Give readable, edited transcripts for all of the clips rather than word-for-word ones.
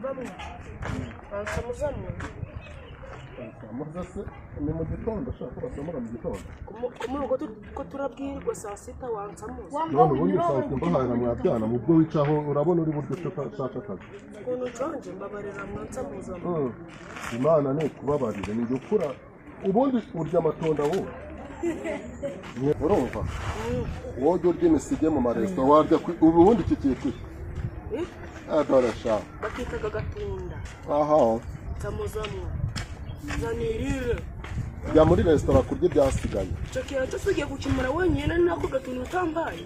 Umvamwe bansamuzamwe. Muze se ni mu gitondo, ushaka ko basamura mu gitondo? Ku ko turabwirwa saa sita wansamuza. None ubundi usanzwe mbahahira mwabyana mu bwo wicaho, urabona uri buryo ushaka akazi. Ukuntu nshonje, mbabarira mwansamuzamwe. Imana ni ikubabarire, ni njye ukura. Ubundi urya amatunda wowe? Urumva wowe ujya urya imisige mu maresitora, warya ubundi iki kintu? Eh? Dore sha. Bakitaga agatunda. Aha. Nsamuzamwe, zanirire. Jya muri resitora kurya ibyasigaye. Icyo kintu cyose ugiye gukimara wenyine n'ako gatuntu utambaye?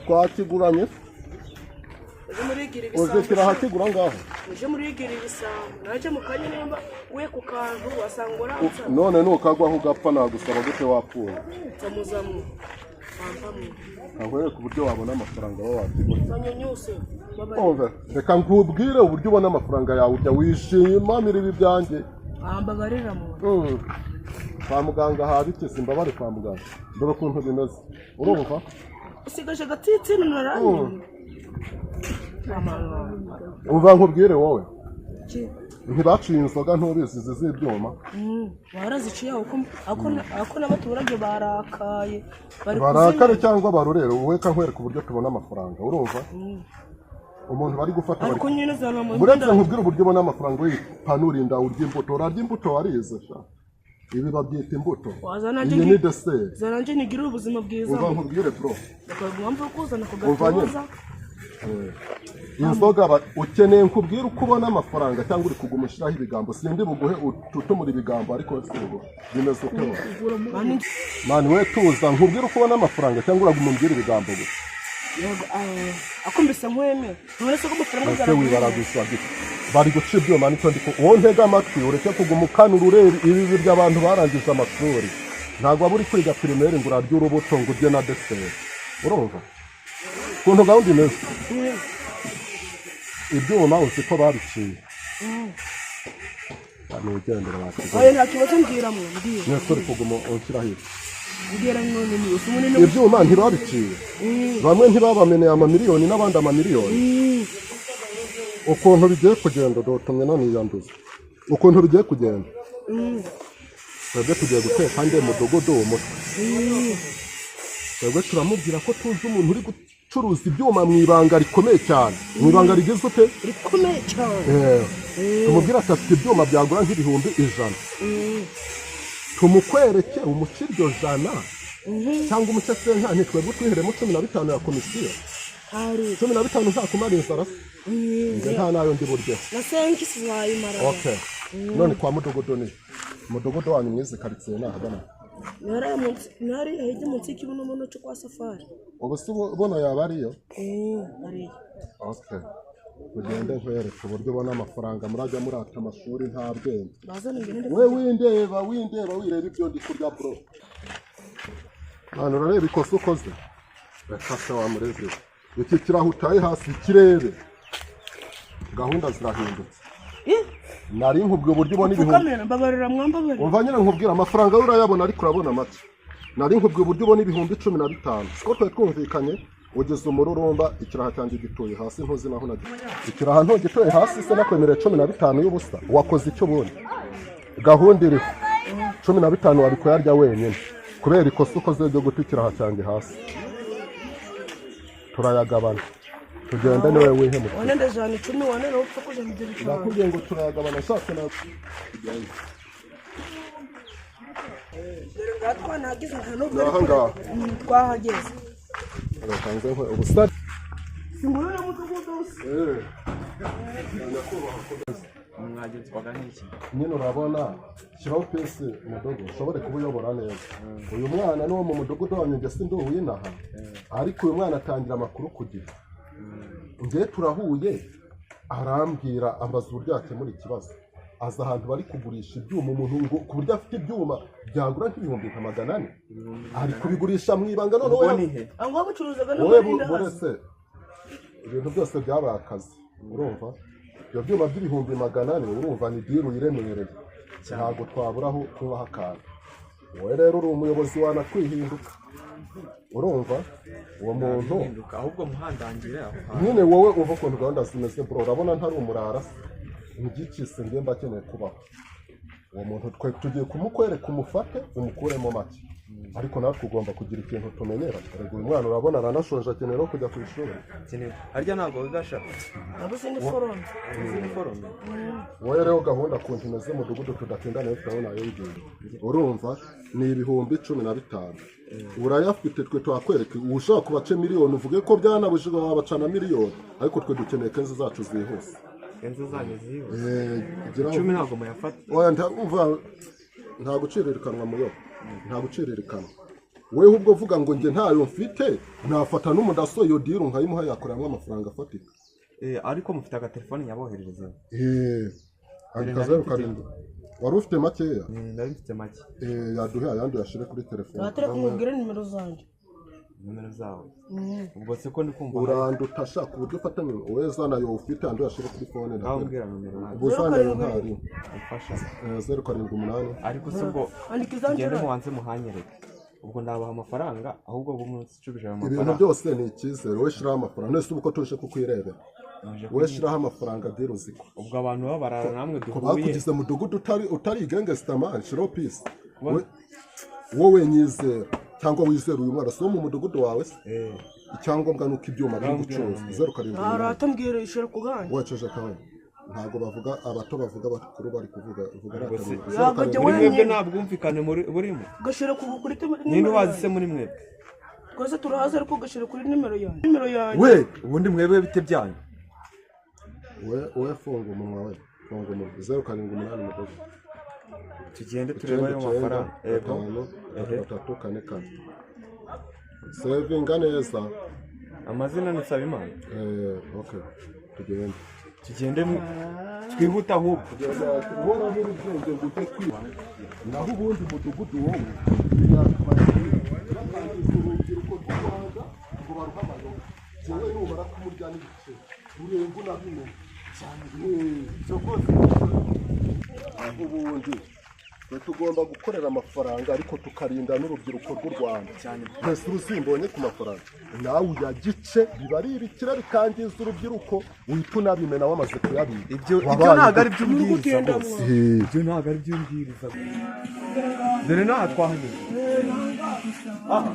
Twakiguranye. Uje murigira Uzi ibisambo. kirahakigura ngaho. Uje murigira ibisambo, naje mu kanya nimba we ku kantu wasanga uransa. None nukagwaho ugapfa nagusaba gute wapfuye? Nsamuzamwe, wampamwe. Nkwereke uburyo wabona amafaranga wowe wakigura. Zanyunyuse, mbabarira. Umve, reka nkubwire uburyo ubona amafaranga yawe, ujya wishima ibi byanjye. Ah, mbabarira mu. Kwa muganga haba iki? Simbabare kwa muganga, dore ukuntu bimeze, urumva? Usigaje agatsitsino narangiye. Umva nkubwire wowe, ntibaciye inzoga, ntubizi izi z'ibyuma? Baraziciye ako n'abaturage barakaye bari Barakare kuzimya. cyangwa barurere, wowe ka nkwereka uburyo tubona amafaranga, urumva? Umuntu bari gufata bari Ariko nyine zana mu. Uretse nkubwire uburyo ubona amafaranga, wipanura inda, urya imbuto, urarya imbuto, warize sha? Ibi babyita imbuto. Waza nanjye Iyi ni dessert. Zana nanjye nigirire ubuzima bwiza. Umva nkubwire, bro. Bakaba impamvu yo kuzana ku Umva nyine. gatuza. Inzoga ukeneye nkubwire uko ubona amafaranga cyangwa uri kuguma ushyiraho ibigambo? Sindi buguhe ututumura ibigambo, ariko si ubu bimeze ute wowe? Mani. Mani we, tuza nkubwire uko ubona amafaranga cyangwa uraguma umbwire ibigambo gusa? Yego, ako mbese nkwemera none se ko amafaranga Ese wibara gusa gute? Bari guca ibyuma, nicyo ndi wowe ntega amatwi, ureke kuguma ukanura ureba ibi birya. Abantu barangije amashuri, ntabwo waba uri kwiga primaire ngo urarye urubuto ngo urye na dessert. Urumva ukuntu gahunda imeze? Ibyuma uzi ko babiciye, nigendera bakize. Oya, nta kibazo, mbwira mwe, mbwira. Mwese uri kuguma unshyiraho ibi. Mbwira none ni usi munini. Ibyuma ntibabiciye, bamwe ntibabameneye amamiliyoni n'abandi amamiliyoni. Ukuntu bigiye kugenda, dotumye naniyanduza. Ukuntu bigiye kugenda, twebwe tugiye guteka nde mudugudu umutwe. Twebwe turamubwira ko tuzi umuntu uri gucuruza ibyuma mu ibanga rikomeye cyane, mu ibanga rigize ute? Rikomeye cyane. Tumubwira ati afite ibyuma byagura nk'ibihumbi 100. Tumukwereke, umuce iryo jana cyangwa umuce 50, twebwe twiheremo 15 ya komisiyo. Hari. 15 ntakumara inzara se? Njye nta nayo ndi buryeho. Na senkisi wayimara. Okay, none kwa mudugudu, ni mudugudu wanyu mwize karitsiye ni ahagana? Ntari hirya munsi y'ikibunobuno cyo kwa Safari. Ubu se buno yaba ariyo? Eh, ariyo. Okay, tugende nkwereke uburyo ubona amafaranga. Murajya murata amashuri nta bwenge. Bazana ngende. We windeba, windeba, wireba ibyo ndi kurya, bro. Mwana, urareba ikosa ukoze? Reka se wa murezi we. Iki kiraho utaye hasi kirebe, gahunda zirahindutse. Nari nkubwiye uburyo ubona ibihumbi. Pfukamira, mbabarira, mwambabarira. Umva nyine nkubwira, amafaranga yo urayabona ariko urabona make. Nari nkubwiye uburyo ubona ibihumbi 15, siko twari twumvikanye? Ugeze umururumba, ikiraha cyanjye gituye hasi, ntuzi naho nagiye. Ikiraha ntugituye hasi se? Nakwemereye 15 y'ubusa, wakoze icyo? Ubundi gahunda iriho, 15 wari kuyarya wenyine. Kubera ikosa ukoze ryo guta ikiraha cyanjye hasi, turayagabana. Tugende, niwe wihemukira. Wane ndajana 10, wane nawe upfa kujana ibyo 5. Nakubwiye ngo turayagabana, nshatse nawe tugende. Dore ngaha twanahageze, nta nubwo. Ni aha ngaha. Twahageze. Reka nze nkwe ubusa. Singurure mudugudu se. Mwagenzwaga n'iki? Nyine urabona, shyiraho pesi mudogo ushobore kuba uyobora neza. Uyu mwana ni uwo mu mudugudu wanyu, njye si ndi uw'inaha, ariko uyu mwana atangira amakuru ku gihe. Njye turahuye, arambwira, ambaza uburyo yakemura ikibazo. Aza ahantu bari kugurisha ibyuma, umuntu ngo ku buryo afite ibyuma byagura nk'ibihumbi nka 400, ari kubigurisha mu ibanga. None Ubwo wowe ni he? Aho ngaho bacuruzaga wowe n'amarindazi. Buretse ibintu byose byabaye akazi, urumva ibyo byuma by'ibihumbi 400, urumva ni deal iremereye, ntabwo twaburaho kubaha akantu. Wowe rero uri umuyobozi, wanakwihinduka, urumva uwo muntu. Hinduka ahubwo muhandangire aho hantu. Nyine wowe uva ukuntu gahunda zimeze, bro, urabona ntari umurara se? Ngikise njye mba akeneye kubaho. Uwo muntu twe tugiye kumukwereka, umufate umukuremo make, ariko natwe ugomba kugira ikintu tumenyera. Erega uyu mwana urabona aranashonje, akeneye no kujya ku ishuri. Harya ntabwo wigasha? Ntabwo sindi forome. Izindi forome. Wowe rero gahunda kuntu imeze, mudugudu, tudatinda, nayo turabona ayo ngendo. Urumva ni 15,000, urayafite? Twe twakwereka ushaka kubace miliyoni, uvuge ko byanabujijwe, wabacana miliyoni, ariko twe dukeneye kenzi zacu zihuse. Inzu zanyu zihuse. Gira 10 ntabwo muyafata. Oya, umva, nta guciririkanwa muyo, nta guciririkanwa. Wewe ubwo vuga ngo njye ntayo mfite, nafata n'umudaso, iyo deal nkayimuha, yakoreramo amafaranga afatika. Ariko mufite agatelefone nyaboherereza? Andika 07. Wari ufite makeya? Nari mfite make. Yaduhe ayandi uyashyire kuri telefone. Natare kumubwira nimero zanjye. Nimero zawe? Ubwo se ko ndi kumva Uranduta shaka uburyo ufata nimero. Wowe zana ayo ufite, andi uyashyire kuri phone. Ngaho mbwira nomero nawe. Ubwo zana ayo ntari. Umfasha. 078. Ariko se ubwo Andika izanjye. tugende mubanze muhanyereke, ubwo ndabaha amafaranga, ahubwo ubwo umunsi icubije ayo Ibintu mafaranga. byose ni icyizere. Wowe shyiraho amafaranga. None se ubu ko tuje kukwirebera? Muje Wowe shyiraho amafaranga, deal uziko ubwo abantu baba barara namwe ko duhuye. bakugize mudugudu utari gangster man, shyiraho peace. Wowe nyizera cyangwa wizera uyu mwana, si wo mu mudugudu wawe se? Icyangombwa ni uko ibyuma biri gucuruza. 078. Aratambwira ishyira ku ganjye. Waceje akanya, ntabwo bavuga abato, bavuga abakuru, bari kuvuga vuga. Yagajya Muri mwebwe wenyine. nta bwumvikane burimo. Gashyira kuri Ninde nimero ubazi se yanjye. muri mwebwe? Twese turahazi, ariko gashyira kuri nimero yanjye, nimero yanjye. We ubundi mwebwe bite byanyu? We funga umunwa, we funga umunwa. 078, mudogo. Tugende turebe ayo 99 mafaranga, yego. 5 3 4 4. Sevinga neza. Amazina ni Nsabimana. Okay, tugende. Tugende twihute ahubwo. Uhora buri ubwenge ngo ujye kwiba, naho ubundi mudugudu wowe batangiza urubyiruko rw'u Rwanda ngo baruhe amayoga. Jewe numara kumurya n'ibice urenga unabimenya cyane cyokoze. Naho ubundi twe tugomba gukorera amafaranga, ariko tukarinda n'urubyiruko rw'u Rwanda. Mbese uruzimbonye ku mafaranga nawe uyagice, biba ari ibikira bikangiza urubyiruko, uhita unabimena wamaze kuyabika. Ibyo Wabaye ntabwo ari by'ubwiriza Ugenda rwose. Ibyo ntabwo ari by'ubwiriza. Dore n'aha twahanyuze. Aha.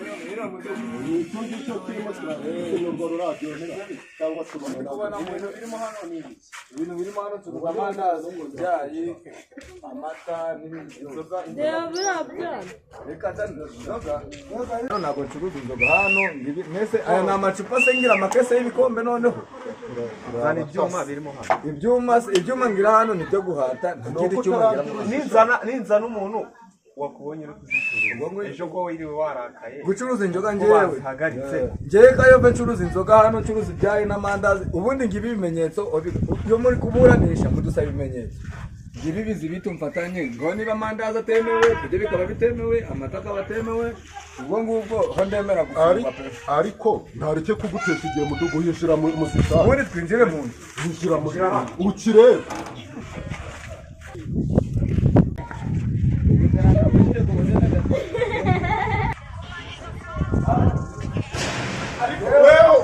Icyo ngicyo kirimo kirasenyurwa ruraryohera cyangwa se ubona Ibintu birimo hano ni ibiki? Ibintu birimo hano tuvuga amandazi, ibyayi, amata n'ibindi inzoga. Reba biriya byana. Reka nzane inzoga. Hano ntabwo ncuruza inzoga hano mwese aya ni amacupa se, ngira amakese y'ibikombe noneho. Zana ibyuma birimo hano. Ibyuma se, ibyuma ngira hano ni ibyo guhata, nta kindi cyuma ngira mu Ninzana umuntu wakubonye uri kuzicuruza ejo ko wiriwe warakaye gucuruza inzoga ko njyewe. bazihagaritse. Njyewe kayo ncuruza inzoga hano, ncuruza ibyayi n'amandazi. Ubundi ngibi ibimenyetso, iyo muri kuburanisha mudusaba ibimenyetso, ngibi bizi bitumfatanye ngo niba amandazi atemewe, kurya bikaba bitemewe, amata akaba atemewe, ubwo ngubwo ho ndemera gufungwa pe. Ariko ntareke kugutesha igihe, mudugu, yinjira mu muzitani. Ubundi twinjire mu nzu. Yinjira mu ukirebe.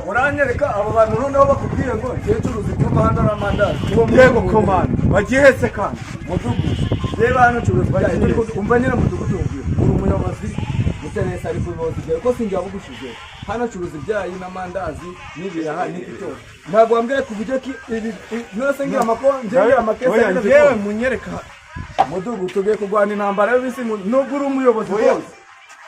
Uranyereka abo bantu noneho bakubwiye ngo ngiye ncuruza ibyuma hano n'amandazi. Uwo muntu Yego komanda, bagihetse kandi. Mudugudu, reba hano ncuruza ibyayi. Umva nyine mudugudu, wumvira uri umuyobozi mutenesi, ari kubiboza ibyayi ko sinjye wabugushijeho. Hano acuruza ibyayi n'amandazi n'ibiraha n'iki cyose. Ntabwo wambwira ku buryo ki ibi nose ngira ngiye ngira amakese Oya, y'ibyo njyewe bikombe. munyereka. Mudugudu, tugiye kurwana intambara y'ibisi nubwo uri umuyobozi Oya. rwose,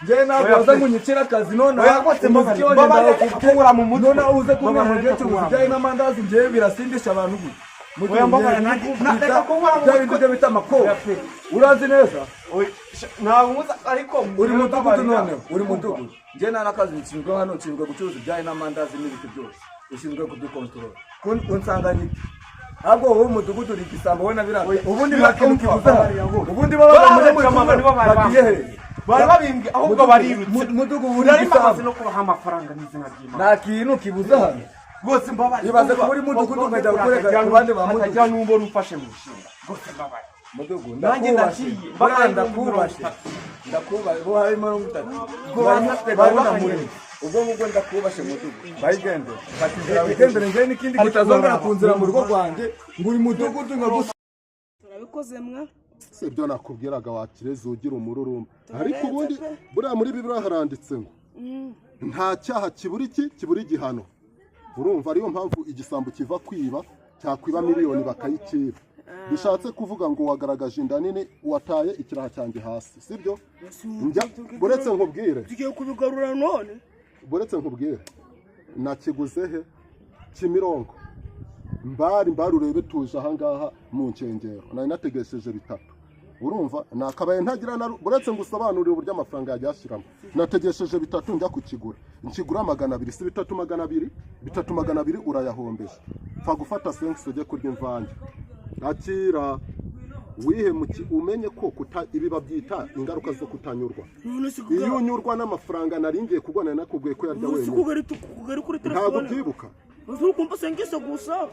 njyewe ntabwo Oya, waza pe. ngo unyicire akazi nonaha. Oya, rwose Umuziki mbabarira. wanjye Mbabarira, ndawufite. kungura mu mutwe. Nonaha uze kumbwira ngo Mbabarira, ngiye ncuruza kungura mu ibyayi n'amandazi, njyewe birasindisha abantu gute? Mudugudu, Oya, mbabarira, ngiye kugukubita reka kungura mu bya mutwe. bindi byo bita amakobo. Oya, pe. Urazi neza. Oya, ntabwo muza ariko Uri mudugudu. mbabarira. Noneho uri mudugudu, njye nta n'akazi nshinzwe hano. Nshinzwe gucuruza ibyayi n'amandazi n'ibiti byose, ushinzwe kudukontorora. Unsanganye iki? Ahubwo wowe umudugudu uri igisambo, wowe na biriya. Ubundi nta kintu kibuze hano. Ubundi baba Barabaca muri amabari, nibo bari bagiye he? Bari babimbwe ahubwo barirutse. Mudugudu, uri Nari mpamaze igisambo. no kubaha amafaranga n'izina ry'Imana. Nta kintu kibuze hano. Rwose mbabarira. Ibaze kuba uri mudugudu ukajya gukorera ku bandi ba mudugudu. Hatagira n'umbona umfashe mu nshinga, rwose mbabarira. Mudugudu, Nanjye ndakubashe. ndagiye. Buriya Mbabaye ndakubashe. 30. Ndakubaye bo harimo 30. Ubwo Bari mufite bari gahunda bahanyeretse. muri Ubwo ngubwo ndakubashe mudugu, bayigendere, fata inzira wigendere. Njyewe n'ikindi kitazongera kunzira mu rugo rwanjye ngo uyu mudugudu nkagusa. Turabikoze mwa. Si ibyo nakubwiraga, wakireze ugira umururumba. Ariko ubundi buriya muri Bibiliya haranditse ngo nta cyaha kibura iki, kibura igihano. Urumva ariyo mpamvu igisambo kiva kwiba, cyakwiba miliyoni bakayikiba. Bishatse kuvuga ngo wagaragaje inda nini, wataye ikiraha cyanjye hasi, sibyo? Njya buretse nkubwire. Tugiye kubigarura none. Buretse nkubwire, nakiguze he? Kimironko. Mbari mbari, urebe, tuje ahangaha mu nkengero, nari nategesheje bitatu. Urumva nakabaye ntagira na buretse ngo usobanurire uburyo amafaranga yagiye ashiramo. Nategesheje bitatu, njya kukigura, nkigura 200. Si bitatu 200? Bitatu 200 urayahombeje. Pfa gufata senkisi ujye kurya imvange. Akira wihemuki, umenye ko kuta ibi babyita ingaruka zo kutanyurwa. None si Iyo unyurwa n'amafaranga nari ngiye kubona, nakubwiye ko yarya none si wenyine. Kugari kuri Ntabwo telefone. ubyibuka? Uri kumva sengise gusa.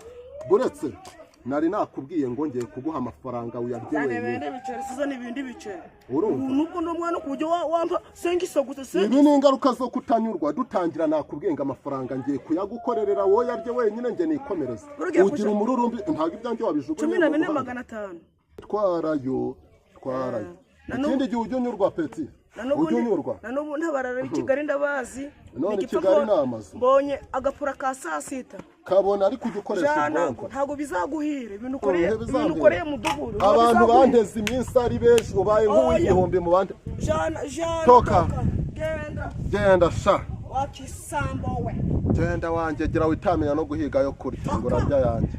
Buretse, nari nakubwiye ngo ngiye kuguha amafaranga uyarye Zana wenyine. ibindi biceri, sizana ibindi biceri. Urumva? Ubu nubwo ndi umwana ku buryo wampa sengise gusa Ibi sengise. ni ingaruka zo kutanyurwa. Dutangira nakubwiye ngo amafaranga ngiye kuyagukorerera, wowe yarye wenyine, njye nikomereze. Urugiye Ugira umururumbi, ntabwo ibyanjye wabijugunya. 14,500. Twarayo, twarayo. Na Ikindi gihe ujya unyurwa, petit, ujya unyurwa. Na n'ubu ntabarara i Kigali ndabazi. None Nigipfa Kigali ko ni amazu. Mbonye agapura ka saa sita. Kabona, ariko ujya ukoresha Jana ubwonko. ntabwo bizaguhira ibintu ukoreye. Uruhe Ibintu bizaguhira? ukoreye mudugudu ntabwo Abantu bizaguhira. banteze iminsi ari benshi, ubaye nk'uw'igihumbi mu bandi. Jana, jana. Toka. Genda. Genda sha. Wakisambo we. Genda wanjye, gira witamenya no guhiga yo kurya ngo urarya yanjye.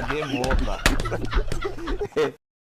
Game over.